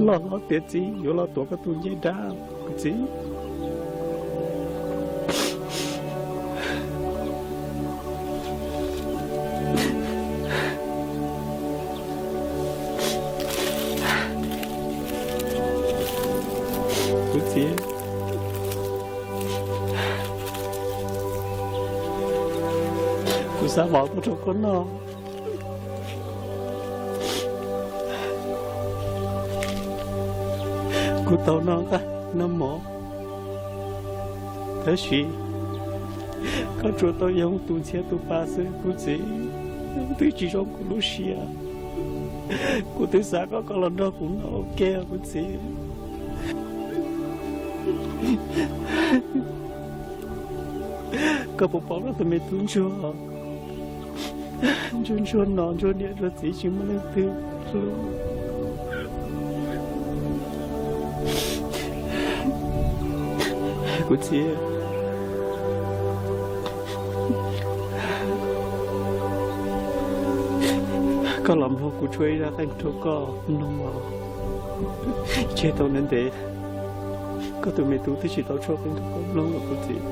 Loj hlob tiav txiv yuav los tuav koj tus ncej dab, kuv txiv. Kuv txiv, kuv xav mov tuaj rau koj noj. Kuv tau noj nqaij noj mov, tab sis koj tsuas tau yog tus ntxhiab tus pa xwb kuv txiv, twb tsis zoo kuv lub siab. Kuv twb xav kom koj los nrog kuv noj ua ke kuv txiv. Koj puas paub koj tus me tub ntsuag, ntsuag ntsuag no ntsuag niam ntsuag txiv tsis muaj leej twg hlub. Kuv txiv, koj los mloog kuv tshuab ib zaj qeej rau koj mloog os. Tseg tau ntev ntev, koj tus me tub twb tsis tau tshuab qeej rau koj mloog os kuv txiv.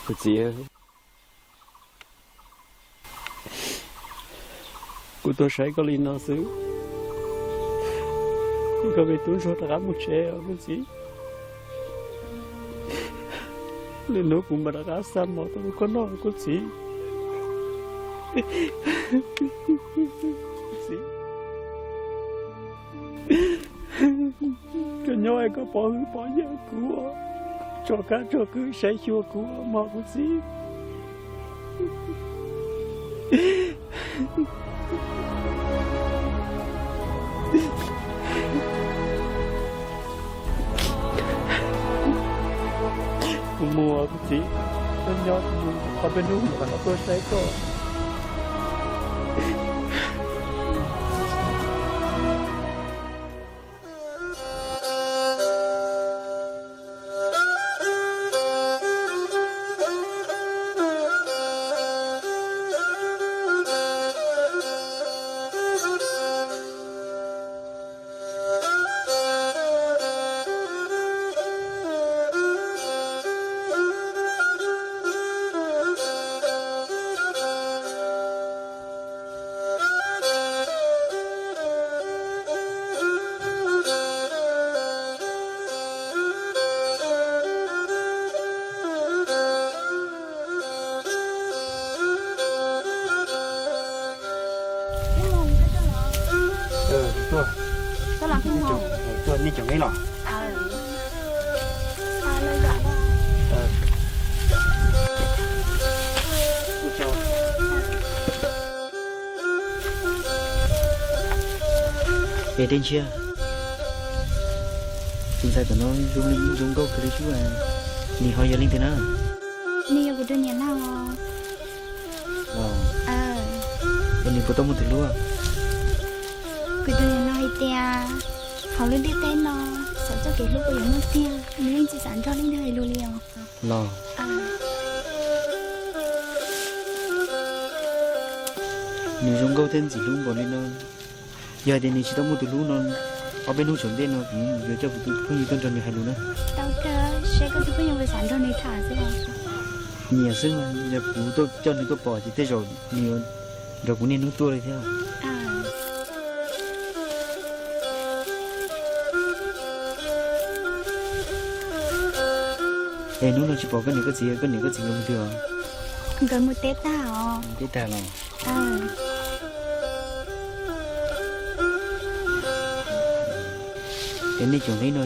Kuv txiv, kuv tuaj saib koj li no xwb, koj me tub ntsuag rov qab mus tsev os kuv txiv. Lwm hnub kuv mam rov qab xa mov tuaj rau koj noj kuv txiv. Kuv txiv, koj nyob es koj pov hwm pov yawm kuv, tso kab tso kwj saib xyuas kuv mog kuv txiv. Kuv mus kuv txiv, koj nyob kuv mus, qhov peb hnub mam rov qab tuaj saib koj. Nej cov nqeeb los? Es Dej Ntshiab, tus ntxhais tom no zoo nkauj kawg li sub, nws ho yog leej twg na? Nws yog kuv tus niam laug. Es nws puas tau muaj tus hlub? Kuv tus niam laug hais tias hauv lub ntiaj teb no xyov txoj kev hlub puas yuav muaj tiag, nws yeej tsis xav nrog leej twg hais lus li os. Los, nws zoo nkauj thiab ntxim hlub npaum li no. Yog hais tias nws tsis tau muaj tus hlub no, ob peb hnub tsam ntej no kuv yuav coj kuv tus phooj ywg tuaj nrog nws hais lus na. Tau kawg, seb koj tus phooj ywg puas xav nrog nws tham xwb os. Nyiam xwb, yog kuv tuaj coj nws tuaj pom ces tej zaum nws yuav nrog kuv niaj hnub tuaj li thiab. Es hnub no tsis pom koj niam koj txiv, koj niam koj txiv nkawd mus twg os? Nkawd mus teb tag os. Teb tag los? Es nej cov nqeeb no,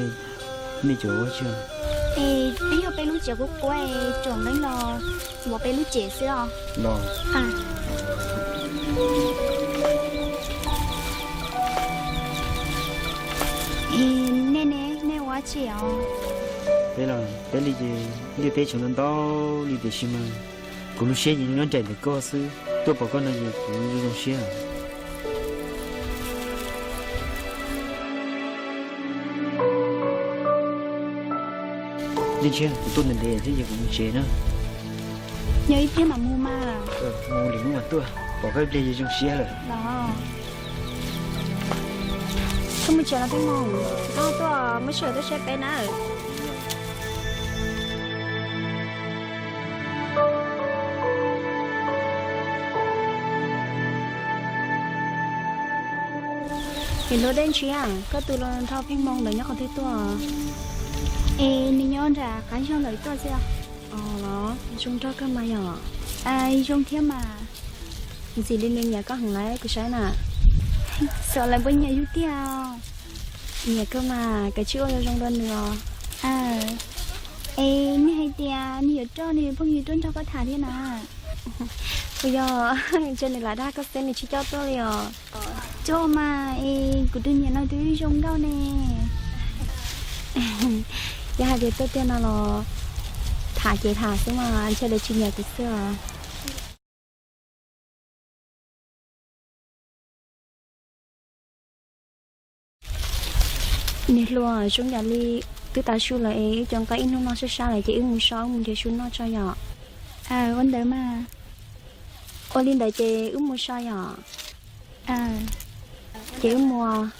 nej cov ua tsi? Es twb yog peb lub tsev qub qub, tsuam nqeeb los vov peb lub tsev xwb os. Los, nej ne, nej ua tsi os? Peb los peb li ces ntiaj teb tseem ntau ntau li tiam sis mas kuv lub siab ces nyob nraim ntawm koj xwb. Tuaj pom koj no ces kuv zoo zoo siab. Dej Ntshiab, kuv tuaj ntev ntev thiab ces kuv mus tsev na. Yog ib pliag mam mus mas. Mus lwm hnub mam tuaj, pom koj ib pliag ces zoo siab lawm. Koj mus tsev los peb mus, koj tuaj muab sij hawm tuaj saib peb na. Es hluas Dej Ntshiab, koj tus hluas nraug Pheej Hmoo ntawd nyob qhov twg tuaj? Es nws nyob nram qab zog ntawd tuaj xwb. Os, los zoo nraug kawg mas yom. Zoo thiab mas. Ntxim li nws nyiam koj heev lawm kuv saib na. Xyov lawv puas nyiam yus tiag. Nyiam kawg mas, kav tsij ua zoo zoo rau nws os. Es nej hais tias nws yuav coj nws phooj ywg tuaj nrog koj tham thiab na? Puas yog? Ntshe nws lam dag koj xwb nws tsis coj tuaj li os. Coj mas, es kuv tus niam laug twb zoo nkauj ne. Yog hais tias tuaj tiag no los tham ces tham xwb mas, ntshe lawv tsis nyiam kuv xwb os. Niam hluas, zoo yam li twb tav su lawm es wb cov nqaij ib hnub no sab sab lawm ces wb mus so wb mus nrhiav su noj tso yom. Ua ntawd mas. Ua li ntawd ces wb mus so yom. Ces wb mus.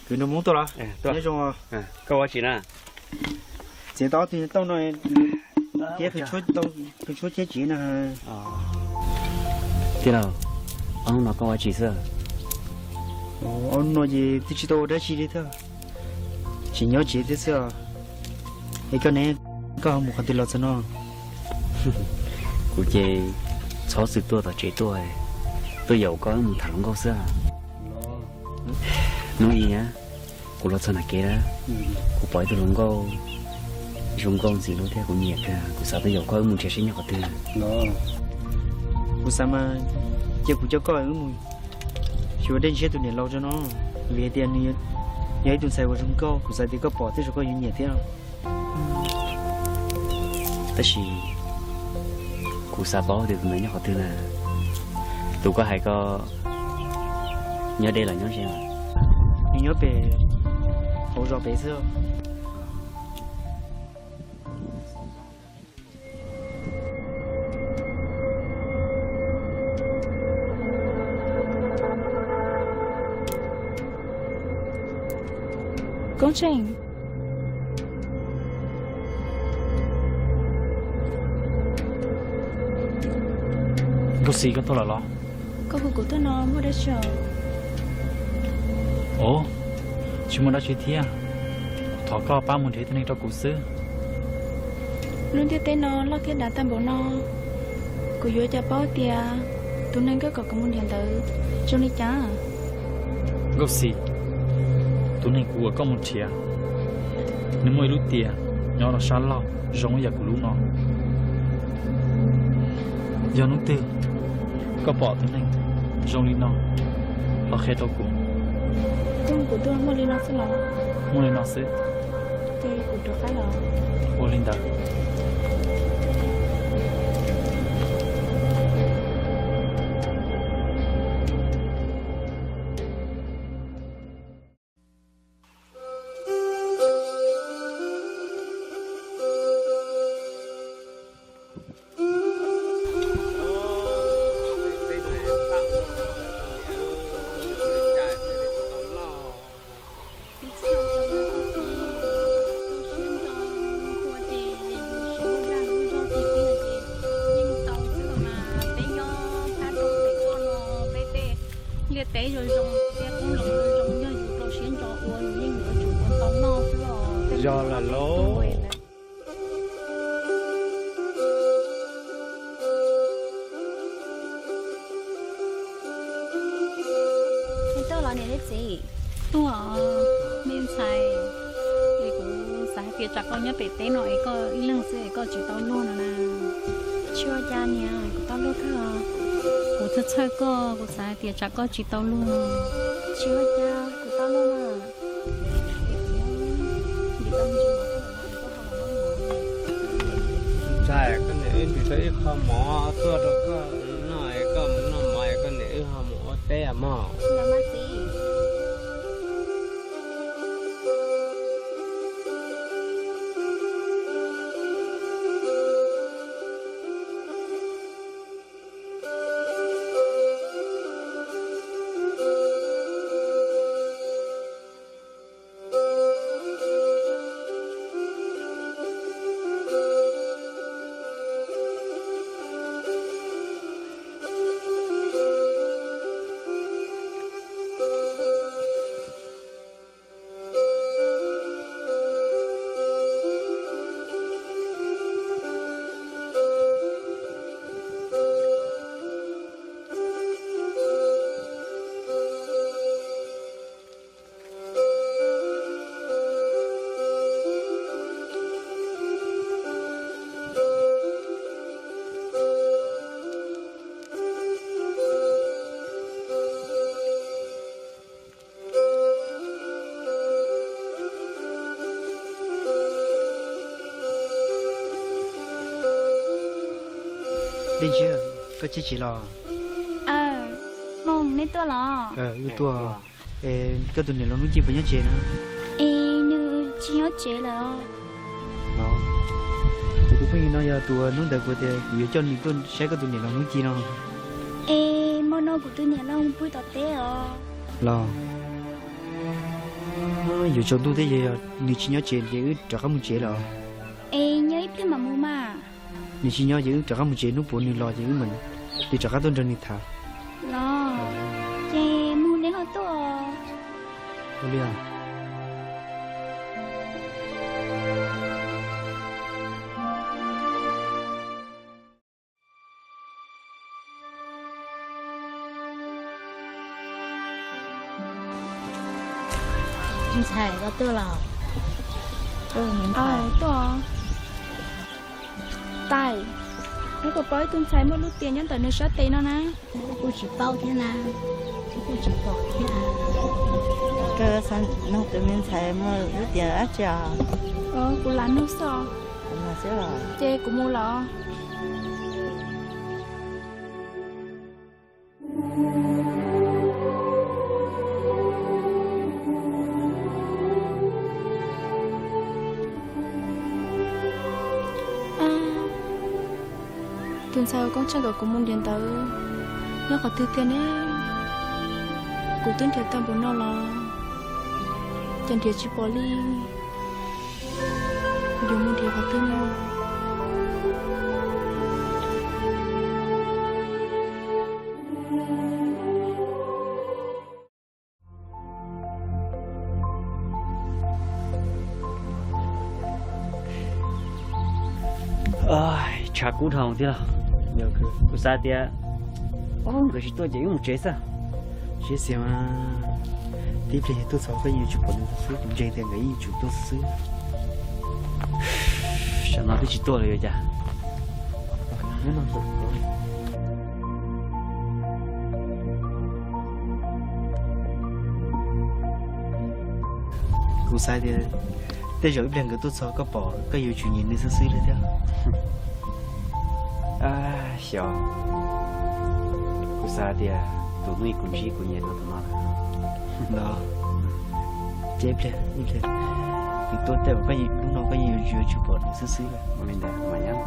Kwv Nraug Hmoob tuaj los? Nyob zoo. Koj ua tsi na? Txiav tau ob tug tauj no thiab, qhwv tshuab thiab tsev no. Tij laug, ob hnub no koj ua tsi xwb? Ob hnub no ces twb tsis tau ua dab tsi li thiab, tseem nyob tsev thiab xwb os. Es koj ne, koj ho mus qhov twg los txog no? Kuv ces txhob txwm tuaj tom tsev tuaj, tuaj yaum koj wb mus tham hluas nkauj xwb. Hnub ib na, kuv los txog nram kev na, kuv pom ib tug hluas nkauj zoo nkauj ntxim hlub thiab kuv nyiam kawg, kuv xav tuaj yaum koj wb mus nrhiav seb nyob qhov twg. Kuv xav mas cia kuv coj koj wb mus xyuas Dej Ntshiab tus niam laus tso no, vim hais tias nws yog ib tug ntxhais uas zoo nkauj, kuv xav tias koj pom tej zaum koj yuav nyiam thiab. Tab sis kuv xav paub tias tus ntawd nyob qhov twg na. Tus koj hais ko nyob deb los nyob ze? Nws nyob pem hauv zos pem xwb. Koob Tsheej, Nkauj Xis, koj tuaj lawm los? Koj hu kuv tuaj no muaj dab tsi os? Ov, tsis muaj dab tsi thiab. Kuv thov koj pab mus nrhiav tib neeg rau kuv xwb. Lub ntiaj teb no loj thiab dav tag npaum no, kuv yuav ua cas paub tias tus neeg koj kom kuv mus nrhiav ntawd zoo li cas? Nkauj Xis, tus neeg kuv uas koj mus nrhiav, nws muaj ib lub tiam nyob rau sab laug zoo ib yam kuv lub no. Yog hnub twg koj pom tus neeg zoo li no, los qhia rau kuv. Kuv tuaj muaj li no xwb los? Muaj li no xwb. Ces kuv rov qab los. Ua li ntawd. Liaj teb zoo zoo, tej qoob loo zoo zoo, yog yus rau siab ntso ua yus yeej yuav tsum ua tau noj xwb os. Yog lawm lauj. Tuaj los niam thiab txiv? Tuaj, me ntxhais, es kuv xav hais tias tsam koj nyob pem teb no es koj ib leeg xwb es koj tsis tau luag no na. Tsis ua cas niam, kuv tau luag kawg. Kuv txhawj txhawj koj, kuv xav hais tias tsam koj tsis tau luag. Tsis ua cas, kuv tau luag. Ntxhais, koj niam wb ntim tau ib qho mov tuaj rau koj noj es koj mus noj mov es koj niam wb ho mus ua teb mog. Dej Ntshiab, koj cheb tsev los? Aw, Hmoo, neb tuaj los? Wb tuaj. Koj tus niam laus Hnub Ci puas nyob tsev na? Es nws tsis nyob tsev lawm. Los, kuv tus phooj ywg no yog tus hnub ntawd kuv tias kuv yuav coj nws tuaj saib koj tus niam laus Hnub Ci no. Es hmo no kuv tus niam laus pw tom teb os. Los, yuav tsaus ntuj thiab, yog nws tsis nyob tsev ces wb rov qab mus tsev lawm. Es nyob ib pliag mam mus mas. Nws tsis nyob ces wb rov qab mus tsev, hnub puav nws los ces wb mam li rov qab tuaj nrog nws tham. Los, ces mus neb ho tuaj. Ua li os. Ntxhais, koj tuaj los? Tuaj. Tais, neb puas paub ib tug ntxhais muaj lub tiam nyob ntawm nws sab tes no na? Kuv kuj tsis paub thiab na. Kuv kuj tsis pom thiab. Koj xav nug tus me ntxhais muaj lub tiam dab tsi os? Kuv lam nug xwb os. Ces kuv mus lawm. Tus ntxhais uas koj tseg kom kuv mus nrhiav ntawd nyob qhov twg tiag ne? Kuv twb nrhiav tag npaum no los cas nrhiav tsis pom li. Kuv yuav mus nrhiav qhov twg no? Tshav kub dhau thiab los? Kuv xav tias, o, nkawd tsis tuaj ces wb mus tsev xwb. Siab xiam mas, tib pliag yog tuaj txog koj yeej yuav tsum pom nws xwb xwb, kuv ntseeg tias nkawd yeej yuav tsum tuaj xwb xwb. Tsam no twb tsis tuaj li yuav cas? Kuv xav tias tej zaum ib pliag nkawd tuaj txog koj pom koj yuav tsum nyiam nws xwb xwb li thiab. Xyov, kuv xav tias tus hnub kuv ntsib kuv nyiam dua tus no lawm. Los, ces ib pliag, ib pliag nws tuaj tej zaum koj, hnub no koj yeej yuav tsum pom nws xwb xwb. Ua li ntawd mas nyob.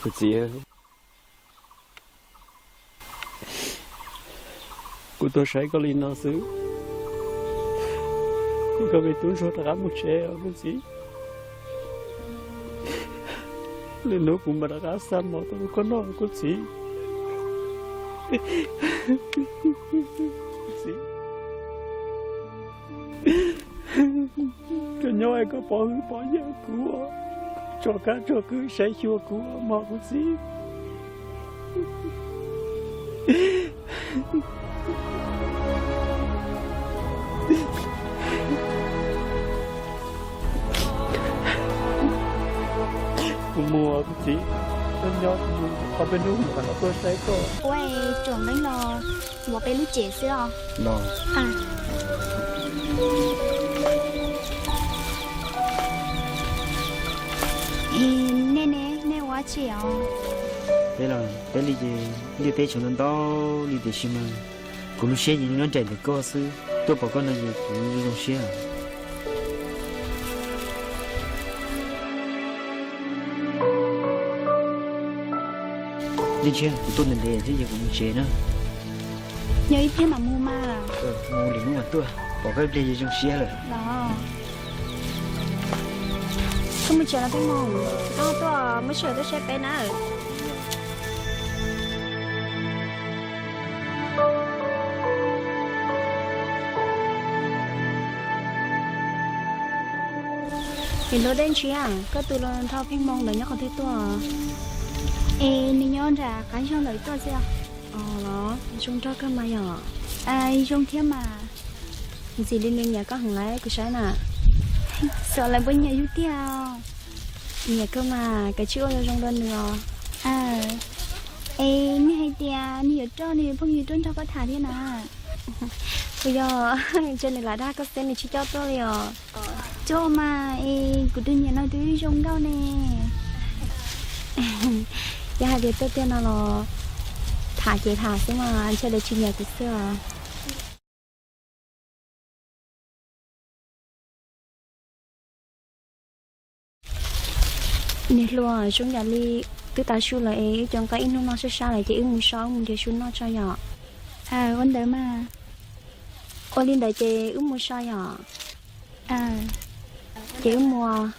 Kuv txiv, kuv tuaj saib koj li no xwb, koj me tub ntsuag rov qab mus tsev os kuv txiv. Lwm hnub kuv mam rov qab xa mov tuaj rau koj noj kuv txiv. Koj nyob es koj pov hwm pov yawm kuv, tso kab tso kwj saib xyuas kuv mog kuv txiv. Kuv mus kuv txiv, koj nyob kuv mus, qhov peb hnub mam rov qab tuaj saib koj. Ua es Tsuam Nqeeb los ua peb lub tsev xwb os. Nej ne, nej ua dab tsi os? Peb los peb li ces ntiaj teb tseem ntau ntau li tiam sis mas kuv lub siab ces nyob nraim ntawm koj xwb, tuaj pom koj no ces kuv zoo siab. Leej Tshiab, kuv tuaj ntev ntev thiab ces kuv mus tsev na. Yog ib pliag mam mus mas. Mus lwm hnub mas tuaj, pom koj ib pliag ces zoo siab lawm. Koj mus tsev los Pheej Hmoo, koj tuaj muab sij hawm tuaj saib peb na. Es hluas Dej Ntshiab, koj tus hluas nraug Pheej Hmoo ntawd nyob qhov twg tuaj? Es nws nyob nram qab zog ntawd tuaj xwb. Os, zoo nraug kawg mas yom. Zoo thiab mas. Ntxim li nws nyiam koj heev lawm kuv saib na. Xyov lawv puas nyiam yus tiag. Nyiam kawg mas, kav tsij ua zoo zoo dua nws os. Es nej hais tias nws yuav coj nws phooj ywg tuaj nrog koj tham thiab na. Puas yog? Ntshe nws lam dag koj xwb nws tsis coj tuaj li os. Coj mas, es kuv tus niam no twb zoo nkauj ne. Yog hais tias tuaj tiag no los tham ces tham xwb mas ntshe lawv tsis nyiam kuv xwb os. Niam hluas, zoo yam li twb tav su lawm es wb cov nqaij ib hnub no sab sab lawm ces wb mus so wb mus nrhiav su noj tso yom. Ua ntawd mas. Ua li ntawd ces wb mus so yom. Ces wb mus.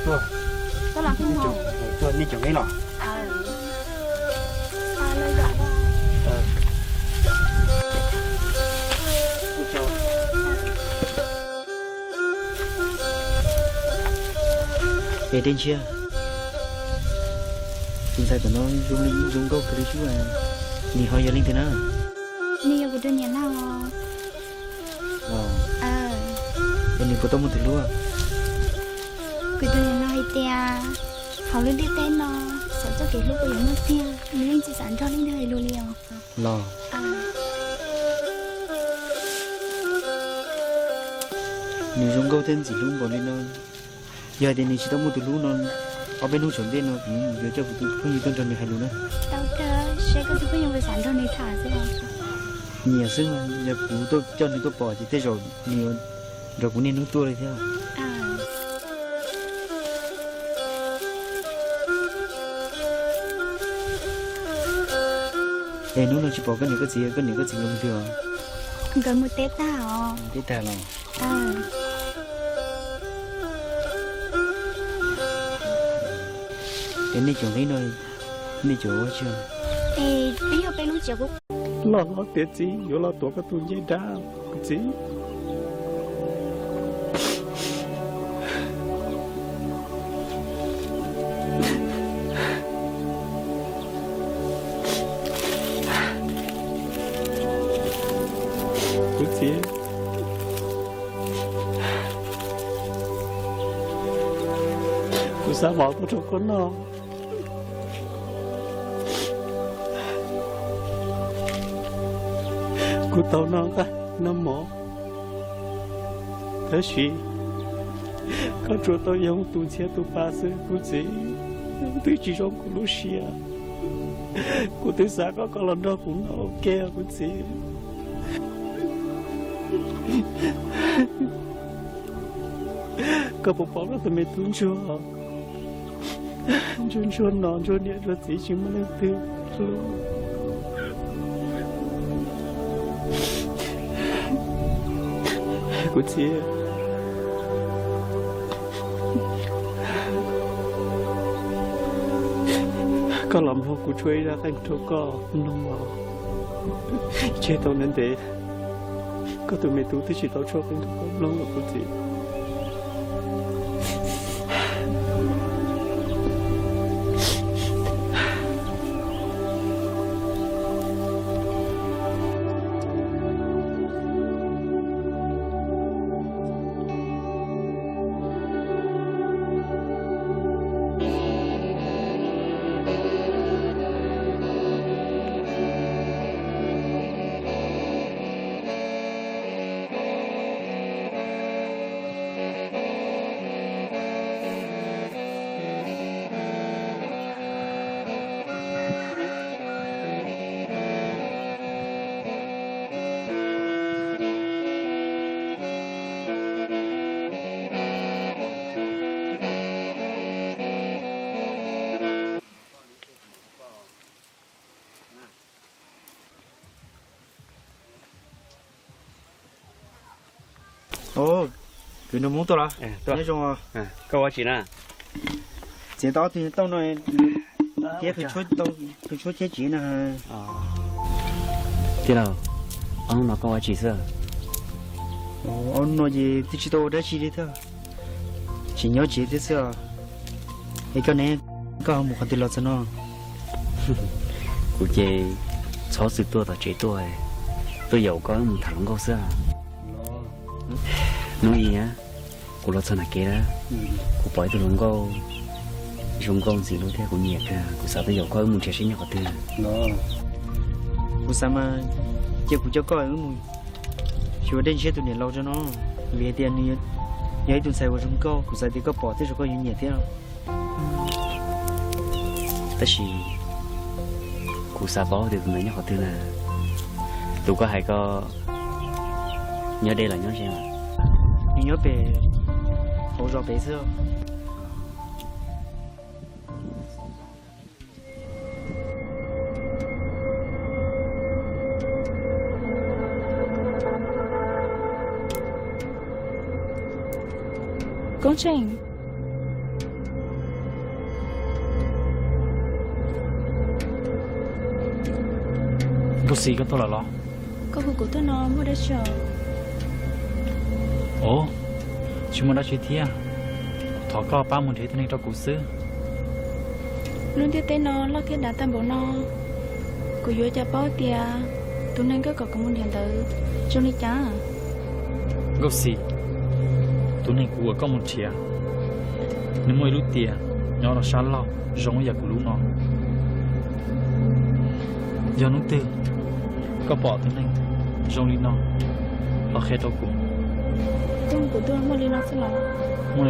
Tuaj, tuaj los tuaj, nej cov nqi los. Es Dej Ntshiab, tus ntxhais tom no zoo li zoo nkauj kawg li xwb, nws ho yog leej twg na? Nws yog kuv tus niam laus. Es nws puas tau muaj tus hlub? Kuv tus niam laus hais tias hauv lub ntiaj teb no xyov txoj kev hlub puas yuav muaj tiag, nws yeej tsis xav nrog leej twg hais lus li os. Los, nws zoo nkauj thiab ntxim hlub npaum li no, yog hais tias nws tsis tau muaj tus hlub no, ob peb hnub tsam ntej no kuv yuav coj kuv tus phooj ywg tuaj nrog nws hais lus na. Tau kawg, seb koj tus phooj ywg puas xav nrog nws tham xwb. Nyiam xwb mas, yog kuv tuaj coj nws tuaj pom ces tej zaum nws yuav nrog kuv niaj hnub tuaj li thiab. Es hnub no tsis pom koj niam koj txiv, koj niam koj txiv nkawd mus twg os? Nkawd mus teb tag os. Teb tag los? Es nej cov nqi no, nej cov ua tsi? Es twb yog peb lub tsev qub. Loj hlob tiav txiv yuav los tuav koj tus ncej dab, kuv txiv. Kuv txiv, kuv xav mov tuaj rau koj noj. Kuv tau noj nqaij noj mov, tab sis koj tsuas tau yog tus ntxhiab tus pa xwb kuv txiv, twb tsis zoo kuv lub siab. Kuv twb xav kom koj los nrog kuv noj ua ke kuv txiv. Koj puas pom koj tus me tub ntsuag, ntsuag ntsuag no ntsuag niam ntsuag txiv tsis muaj leej twg hlub. Kuv txiv, koj los mloog kuv tshuab ib zaj qeej rau koj mloog os. Tseg tau ntev ntev, koj tus me tub twb tsis tau tshuab qeej rau koj mloog los kuv txiv. Kwv Nraug Hmoob tuaj los? Nyob zoo. Koj ua tsi na? Txiav tau ob tug tauj no thiab, qhwv tshuab thiab tsev no. Tij laug, ob hnub no koj ua tsi xwb? Ob hnub no ces twb tsis tau ua dab tsi li thiab, tseem nyob tsev thiab xwb os. Es koj ne, koj ho mus qhov twg los txog no? Kuv ces txhob txwm tuaj tom tsev tuaj, tuaj yaum koj wb mus tham hluas nkauj xwb. Hnub ib, kuv los txog nram kev na, kuv pom ib tug hluas nkauj zoo nkauj ntxim hlub thiab kuv nyiam kawg, kuv xav tuaj yaum koj wb mus nrhiav seb nyob qhov twg. Kuv xav mas cia kuv coj koj wb mus xyuas Dej Ntshiab tus niam laus tso no, vim hais tias nws yog ib tug ntxhais uas zoo nkauj, kuv xav tias koj pom tej zaum koj yuav nyiam thiab. Tab sis kuv xav paub tias tus ntawd nyob qhov twg na. Tus koj hais ko nyob deb los nyob ze? Nws nyob pem hauv zos pem xwb. Koob Tsheej, Nkauj Xis, koj tuaj lawm los? Koj hu kuv tuaj no muaj dab tsi os? Os, tsis muaj dab tsi thiab. Kuv thov koj pab mus nrhiav tus neeg rau kuv xwb. Lub ntiaj teb no loj thiab dav tag npaum no, kuv yuav cas paub tias tus neeg koj kom kuv mus nrhiav ntawd zoo li cas? Nkauj Xis, tus neeg kuv uas koj mus nrhiav, nws muaj ib lub tiam nyob rau sab laug zoo ib yam kuv lub no. Yog hnub twg koj pom tus neeg zoo li no, los qhia rau kuv. Tus kuv tuaj muaj li no xwb los? Muaj li